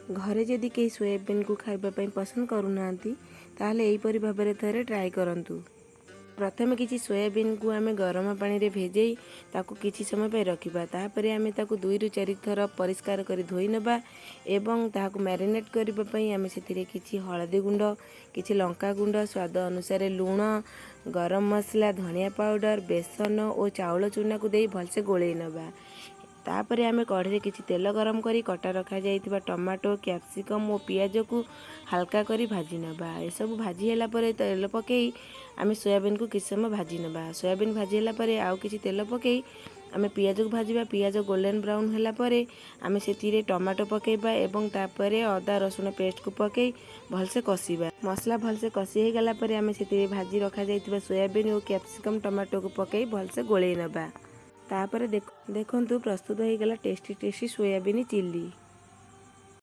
ଘରେ ଯଦି କେହି ସୋୟାବିନ୍କୁ ଖାଇବା ପାଇଁ ପସନ୍ଦ କରୁନାହାନ୍ତି, ତାହେଲେ ଏହିପରି ଭାବରେ ଥରେ ଟ୍ରାଏ କରନ୍ତୁ। ପ୍ରଥମେ କିଛି ସୋୟାବିନ୍କୁ ଆମେ ଗରମ ପାଣିରେ ଭେଜେଇ ତାକୁ କିଛି ସମୟ ପାଇଁ ରଖିବା। ତାପରେ ଆମେ ତାକୁ 2ରୁ 4 ଥର ପରିଷ୍କାର କରି ଧୋଇ ନେବା ଏବଂ ତାହାକୁ ମ୍ୟାରିନେଟ୍ କରିବା ପାଇଁ ଆମେ ସେଥିରେ କିଛି ହଳଦୀ ଗୁଣ୍ଡ, କିଛି ଲଙ୍କା ଗୁଣ୍ଡ, ସ୍ୱାଦ ଅନୁସାରେ ଲୁଣ, ଗରମ ମସଲା, ଧନିଆ ପାଉଡ଼ର, ବେସନ ଓ ଚାଉଳ ଚୁନାକୁ ଦେଇ ଭଲସେ ଗୋଳେଇ ନେବା। ତାପରେ ଆମେ କଢ଼େଇରେ କିଛି ତେଲ ଗରମ କରି କଟା ରଖାଯାଇଥିବା ଟମାଟୋ, କ୍ୟାପ୍ସିକମ୍ ଓ ପିଆଜକୁ ହାଲକା କରି ଭାଜି ନେବା। ଏସବୁ ଭାଜି ହେଲା ପରେ ତେଲ ପକାଇ ଆମେ ସୋୟାବିନ୍କୁ କିଛି ସମୟ ଭାଜି ନେବା। ସୋୟାବିନ୍ ଭାଜି ହେଲା ପରେ ଆଉ କିଛି ତେଲ ପକାଇ ଆମେ ପିଆଜକୁ ଭାଜିବା। ପିଆଜ ଗୋଲ୍ଡେନ୍ ବ୍ରାଉନ୍ ହେଲା ପରେ ଆମେ ସେଥିରେ ଟମାଟୋ ପକାଇବା ଏବଂ ତାପରେ ଅଦା ରସୁଣ ପେଷ୍ଟକୁ ପକାଇ ଭଲସେ କଷିବା। ମସଲା ଭଲସେ କଷି ହେଇଗଲା ପରେ ଆମେ ସେଥିରେ ଭାଜି ରଖାଯାଇଥିବା ସୋୟାବିନ୍ ଓ କ୍ୟାପ୍ସିକମ୍, ଟମାଟୋକୁ ପକାଇ ଭଲସେ ଗୋଳେଇ ନେବା। ତାପରେ ଦେଖନ୍ତୁ, ପ୍ରସ୍ତୁତ ହେଇଗଲା ଟେଷ୍ଟି ଟେଷ୍ଟି ସୋୟାବିନ୍ ଚିଲି।